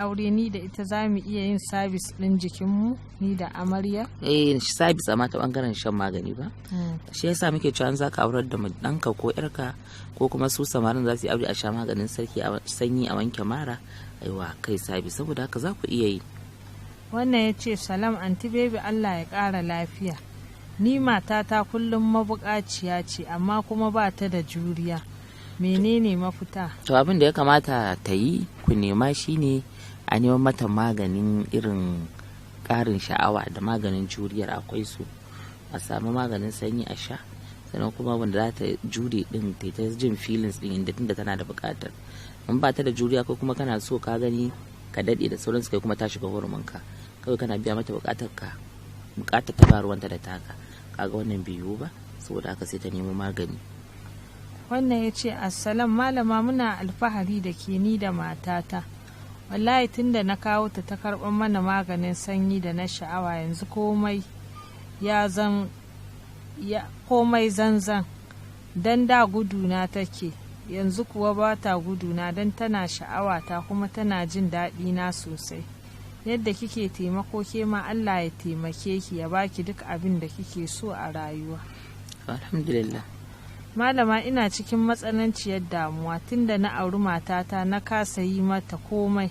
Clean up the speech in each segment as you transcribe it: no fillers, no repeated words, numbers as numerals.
Aure ni da ita za mu iya yin sabis ɗin jikinmu, ni da amarya? Eh, sabis amma ta bangaren shan magani ba. Shi yasa muke cewa an zaka aurar da ɗanka ko yarka ko kuma su samarin za su yi aure, a sha maganin sarki a sanyi a wanke mara, aiwa kai sabis. Saboda haka za ku iya yi. Wannan ya ce, "Salam Anti Baby, Allah ya ƙara lafiya. Ni matata kullum mabuƙaciya ce, amma kuma ba ta da juriya. Menene mafita?" To, abin da ya kamata ta yi, ku nema, shine a neman mata maganin irin ƙarin sha'awa da maganin juriyar, akwai su. A samu maganin sanyi a sha, sannan kuma wanda za ta jure din, ta ta jin feelings din inda tunda tana da buƙatar. In ba ta da juriya, ko kuma kana so ka gani ka daɗe da sauransu, kai kuma ta shiga hurumin ka, kawai kana biya mata buƙatar ka, buƙatar ta ba ruwanta da taka, kaga wannan bai yiwu ba. Saboda haka sai ta nemi magani. Wannan ya ce, "Assalam malama, muna alfahari da ke ni da matata. Wallahi tunda na kawo ta, ta karɓar mana maganin sanyi da na sha'awa, yanzu komai ya zan ya komai zanzan. Dan da guduna take, yanzu kuwa ba ta guduna, don tana sha'awa ta kuma tana jin daɗi na sosai. Yadda kike taimako, ke ma Allah ya taimake ki, ya baki duk abin da kike so a rayuwa." Alhamdulillah. "Malama, ina cikin matsananciyar damuwa. Tunda na auri matata na kasa yi mata komai,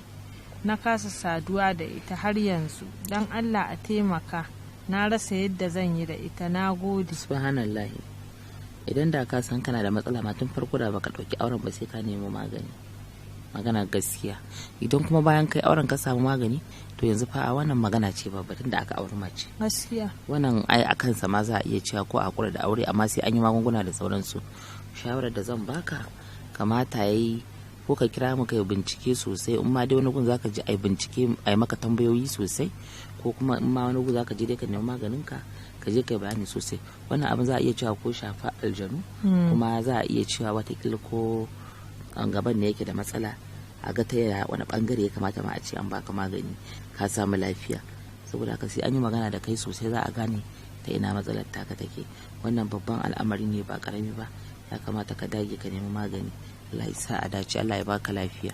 na kasa saduwa da ita har yanzu. Don Allah a taimaka, na rasa yadda zan yi da ita. Na gode." Subhanallah. Idan da ka san kana da matsala ma tun farko, da baka ɗauki auren ba. Sai ka nemi magani, magana gaskiya. Idan kuma bayan kai auren ka samu magani, to yanzu fa a wannan magana ce babba, tunda aka auri mace. Gaskiya. Wannan ai a kansa ma za a iya cewa ko a hakura da aure, amma sai an yi magunguna da sauransu. Shawarar da zan baka, kamata yayi ko ka kira mu kai bincike sosai, in ma dai wani gun zaka ji ai bincike, ai maka tambayoyi sosai, ko kuma in ma wani gun zaka je dai ka nemi maganin ka, ka je kai bayani sosai. Wannan abin za a iya cewa ko shafa aljanu, kuma za a iya cewa watakila ko an gaban ne yake da matsala, a ga ta yaya, wani bangare ya kamata ma a ce an baka magani ka samu lafiya. Saboda haka sai an yi magana da kai sosai za a gane ta ina matsalar taka take. Wannan babban al'amari ne, ba karami ba. Ya kamata ka dage ka nemi magani. Allah ya sa a dace, Allah ya baka lafiya.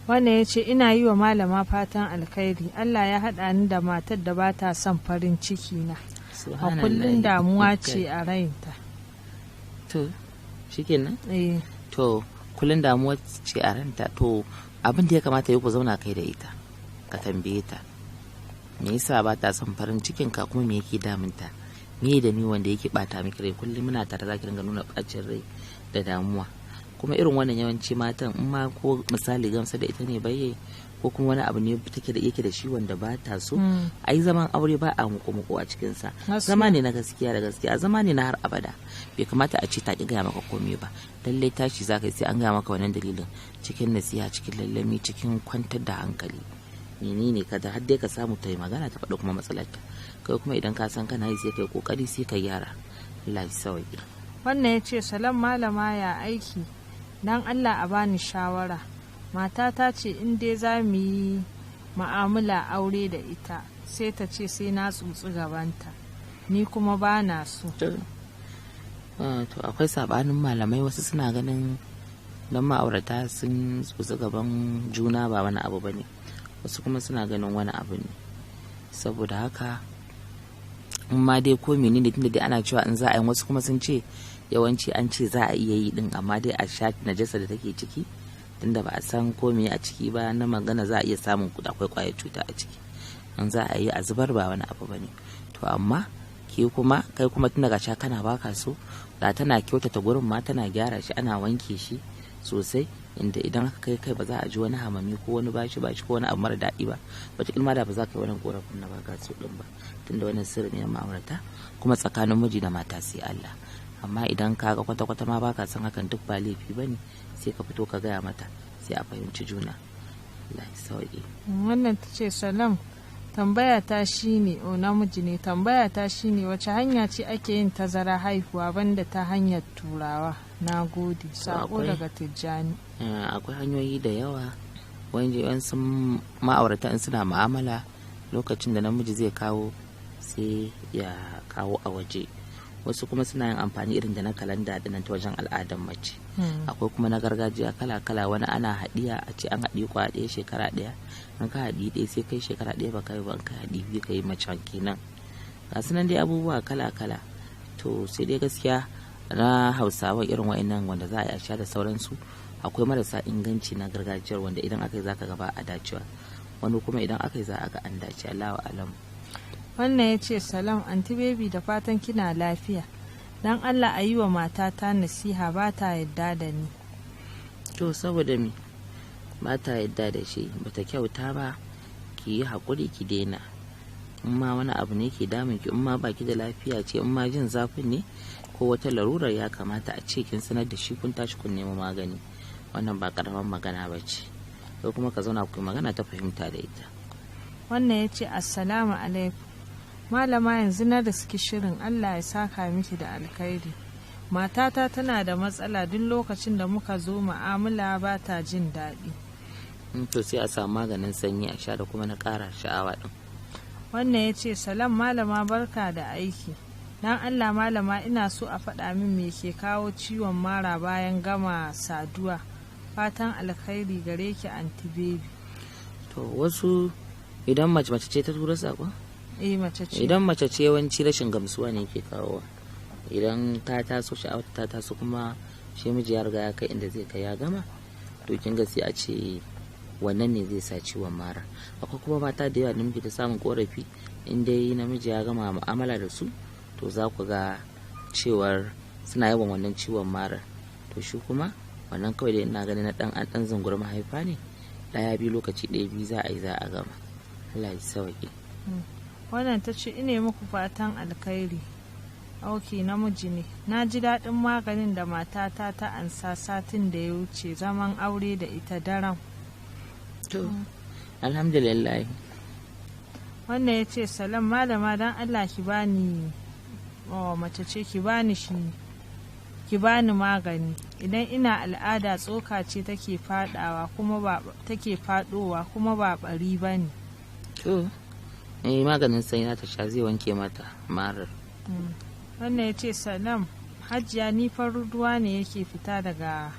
Wannan ya ce, "Ina yi wa malama fatan alkhairi. Allah ya haɗa ni da matar da ba ta son farin ciki na. A kullum damuwa ce a rayinta." To, shikenan. Eh. To, kullum damuwa ce a ranta. To, abin da ya kamata yi, ku zauna kai da ita, ka tambaye ta me yasa ba ta son farin cikin ka, kuma me yake damunta, me da ni wanda yake bata miki rai. Kullum muna tare zaki ringa nuna bacin rai da damuwa. Kuma irin wannan yawanci matan, in ma ko misali gamsa da ita ne bayye, ko kuma wani abu ne take da yake da shi wanda ba ta so. Ai zaman aure ba a muku muku a cikin sa. Zama ne na gaskiya da gaskiya, zama ne na har abada. Bai kamata a ce ta ki gaya maka komai ba. Lallai tashi zaka yi, sai an gaya maka wannan dalilin, cikin nasiha, cikin lallami, cikin kwantar da hankali, menene ka da har dai ka samu ta yi magana, ta faɗi kuma matsalarta. Kai kuma idan ka san kana yi, sai kai kokari sai ka gyara. Allah ya sauke. Wannan ya ce, "Salam malama, ya aiki? Don Allah a bani shawara. Matata ce in dai za mu yi ma'amala aure da ita, sai ta ce sai na tsotsi gabanta, ni kuma ba na so." To, akwai sabanin malamai. Wasu suna ganin don ma'aurata sun tsotsi gaban juna ba wani abu bane, wasu kuma suna ganin wani abu ne. Saboda haka in ma dai ko menene, tunda dai ana cewa in za a yi, wasu kuma sun ce yawanci an ce za a iya yi din, amma dai a sha najasa da take ciki, tunda ba a san ko me a ciki ba na magana, za a iya samun akwai kwayar cuta a ciki. In za a yi a zubar ba wani abu bane. To, amma ke kuma, kai kuma, tun daga sha kana baka so, da tana kyautata gurin ma, tana gyara shi, ana wanke shi sosai, inda idan aka kai kai ba za a ji wani hamami ko wani bashi bashi ko wani abu mara daɗi ba, wataƙila ma da ba za ka yi wani korafin na baka so ɗin ba, tunda wannan sirri ne na ma'aurata, kuma tsakanin miji da mata sai Allah. Amma idan ka ga kwata kwata ma baka san hakan, duk ba laifi bane, sai ka fito ka gaya mata, sai a fahimci juna. Allah ya sauke. Wannan ta ce, "Salam, tambaya ta shine," o namiji ne, "tambaya ta shine, wace hanya ce ake yin tazara haihuwa banda ta hanyar Turawa? Na gode." Sako daga Tijjani. Akwai hanyoyi da yawa. Wani wasu ma'aurata in suna mu'amala, lokacin da namiji zai kawo, sai ya kawo a waje. Wasu kuma suna yin amfani irin da na kalanda dinnan ta wajen al'adar mace. Akwai kuma na gargajiya kala kala, wani ana haɗiya a ce an haɗi kwa ɗaya shekara ɗaya, an ka haɗi ɗaya sai kai shekara ɗaya ba kai ba, an ka haɗi biyu kai macen kenan. Ga su nan dai abubuwa kala kala. To sai dai gaskiya na Hausawa irin wa'annan wanda za a yi a sha da sauransu, akwai marasa inganci na gargajiyar wanda idan aka yi zaka ga ba a dacewa, wani kuma idan aka yi za a ga an dace. Allahu alam. Wannan ya ce salam anti baby, da fatan kina lafiya, don Allah a yi wa matata nasiha, ba ta yadda da ni. To saboda me ba ta yadda da shi? Bata kyauta ba, ki yi haƙuri ki daina. In ma wani abu ne ke damun ki, in ma baki da lafiya ce, in ma jin zafin ne ko wata larurar, ya kamata a ce kin sanar da shi, kun tashi kun nemi magani. Wannan ba karamar magana ba ce. Ko kuma ka zauna ku magana ta fahimta da ita. Wannan ya ce assalamu alaikum malama, yanzu na riski shirin, Allah ya saka miki da alkhairi. Matata tana da matsala, duk lokacin da muka zo mu'amala ba ta jin daɗi. To sai a samu maganin sanyi a sha da kuma na ƙara sha'awa ɗin. Wannan ya ce salam malama, barka da aiki, don Allah malama ina so a faɗa min me ke kawo ciwon mara bayan gama saduwa. Fatan alkhairi gare ki anti baby. To wasu idan mace mace ce ta tura saƙon? Eh, mace ce. Idan mace ce, yawanci rashin gamsuwa ne ke kawowa. Idan ta taso, sha'awar ta taso, kuma shi miji ya riga ya kai inda zai kai ya gama, to kin ga sai a ce wannan ne zai sa ciwon mara. Akwai kuma mata da yawa da muke ta samun korafi, in dai namiji ya gama mu'amala da su, to za ku ga cewar suna yawan wannan ciwon mara. To shi kuma wannan kawai dai ina ganin na dan an dan zunguri mahaifa ne, daya biyu lokaci ɗaya biyu za a yi za a gama. Allah ya sauke. Wannan ta ce ine muku fatan alkhairi. Ok, namiji ne. Na ji daɗin maganin da matata ta ansa satin da ya wuce, zaman aure da ita daren. To alhamdulillah. Wannan ya ce salam malama, don Allah ki bani, oh, mace ce, ki bani shi, ki bani magani, idan ina al'ada tsoka ce take fadawa kuma ba take fadowa kuma ba bari bane. To eh, maganin sanyi za ta sha, zai wanke mata marar. Wannan ya ce salam hajiya, ni farin ruwa ne yake fita daga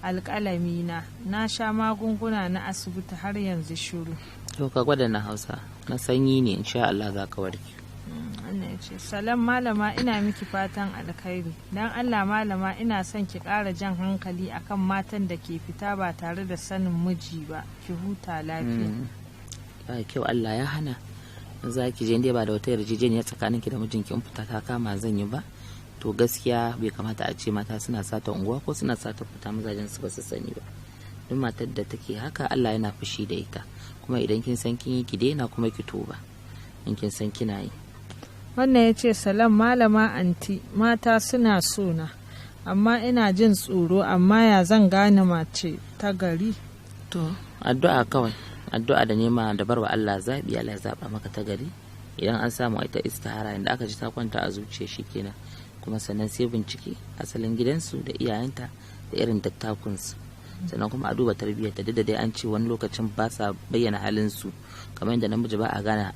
alƙalami na, na sha magunguna na asibiti har yanzu shiru. To ka gwada na Hausa na sanyi ne, insha Allah za ka warke. Wannan ya ce salam malama, ina miki fatan alkhairi, don Allah malama ina son ki ƙara jan hankali akan matan da ke fita ba tare da sanin miji ba, ki huta lafiya. Ba kyau, Allah ya hana. Za ki je inda ba da wata yarjejeniya tsakaninki da mijinki, in fita ta kama zan yi ba. To gaskiya bai kamata a ce mata suna sata unguwa ko suna sata fita mazajen su ba su sani ba. Duk matar da take haka Allah yana fushi da ita. Kuma idan kin san kin yi, ki daina kuma ki tuba in kin san kina yi. Wannan ya ce salam malama anti, mata suna sona amma ina jin tsoro, amma ya zan gane mace ta gari? To addu'a kawai, addu'a da nema da barwa Allah zabi, Allah ya zaba maka ta gari. Idan an samu ita istihara, inda aka ji ta kwanta a zuciya shikenan. Kuma sannan sai bincike asalin gidansu da iyayenta da irin dattakunsu, sannan kuma a duba tarbiyyarta. Duk da dai an ce wani lokacin ba sa bayyana halinsu, kamar yadda namiji ba a gane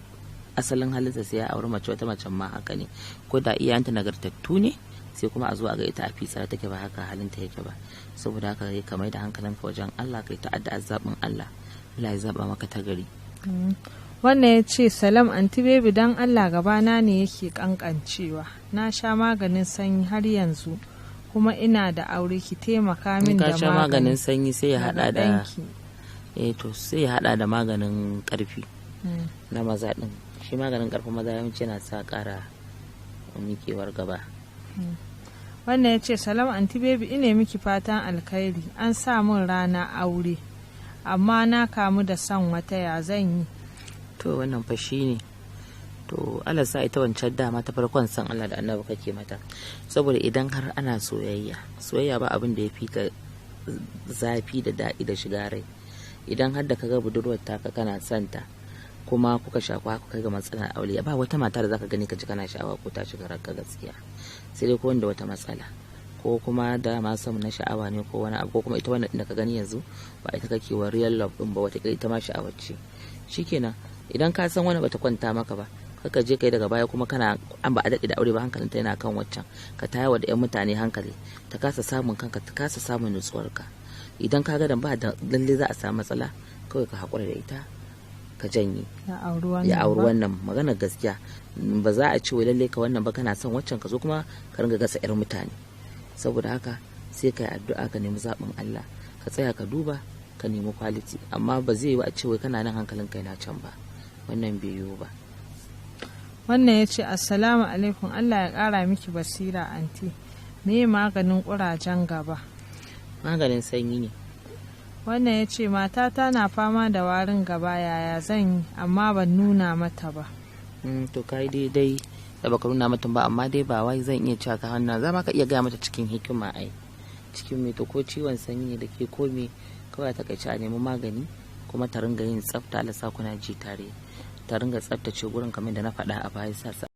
asalin halinsa sai ya auri mace, wata macen ma haka ne, ko da iyayenta nagartattu ne, sai kuma a zo a ga ita a fitsara take, ba haka halinta yake ba. Saboda haka kai ka mai da hankalinka wajen Allah, kai ta addu'a zaɓin Allah, Allah ya zaba maka ta gari. Wannan ya ce salam anti baby, don Allah gabana ne yake kankancewa, na sha maganin sanyi har yanzu kuma ina da aure, ki taimaka min in da ka sha maganin sanyi sai ya daga hada da ɗanki. Eh, to sai ya hada da maganin karfi na maza din. Shi maganin karfin maza yawanci yana sa kara mikewar gaba. Wannan ya ce salam anti baby, ine miki fatan alkhairi, an sa min rana aure amma na kamu da son wata, ya zan yi? To wannan fa shi ne. To Allah sa ita wancan dama ta farkon san Allah da Annabi kake mata. Saboda idan har ana soyayya, soyayya ba abin da ya fi ta zafi da daɗi da shiga rai. Idan har da kaga budurwar taka kana son ta, kuma kuka shaku haka kai ga matsalar aure, ba wata mata da zaka gani ka ji kana sha'awa ko ta shiga ranka gaskiya, sai dai ko wanda wata matsala, ko kuma da ma samu na sha'awa ne ko wani abu, ko kuma ita wannan da ka gani yanzu ba ita kake wa real love din ba, wata ita ma sha'awar ce. Shikenan, idan ka san wani bata kwanta maka ba, Kaka je kai daga baya kuma kana an ba a daɗe da aure ba, hankalinta yana kan waccan, ka tayarwa da 'yan mutane hankali, ta kasa samun kanka, ta kasa samun nutsuwarka. Idan ka ga dan ba da lalle za a samu matsala, kawai ka haƙura da ita, ka janye. Ya auri wannan. Ya auri ba? Wannan maganar gaskiya, ba za a ce wai lalle ka wannan ba, kana son waccan, ka zo kuma ka ringa gasa 'yar mutane. Saboda haka sai ka yi addu'a, ka nemi zaɓin Allah, ka tsaya ka duba, ka nemi quality. Amma ba zai yi a ce wai kana nan hankalin kai na can ba, wannan bai yiwu ba. Wannan ya ce, "Assalamu alaikum, Allah ya kara miki basira anti. Me maganin kurajen gaba?" Maganin sanyi ne. Wannan ya ce, "Matata na fama da warin gaba, yaya zan yi? Amma ban nuna mata ba." To kai daidai da baka nuna mata ba, amma dai ba wai zan iya cewa ka hannu za ma ka iya gaya mata cikin hikima, ai cikin mai to ko ciwon sanyi ne da ke ko me, kawai ta takaice a nemi magani, kuma ta ringa yin tsafta. Allah sa kuna ji tare, ta ringa tsaftace gurin kamar da na faɗa a baya sa.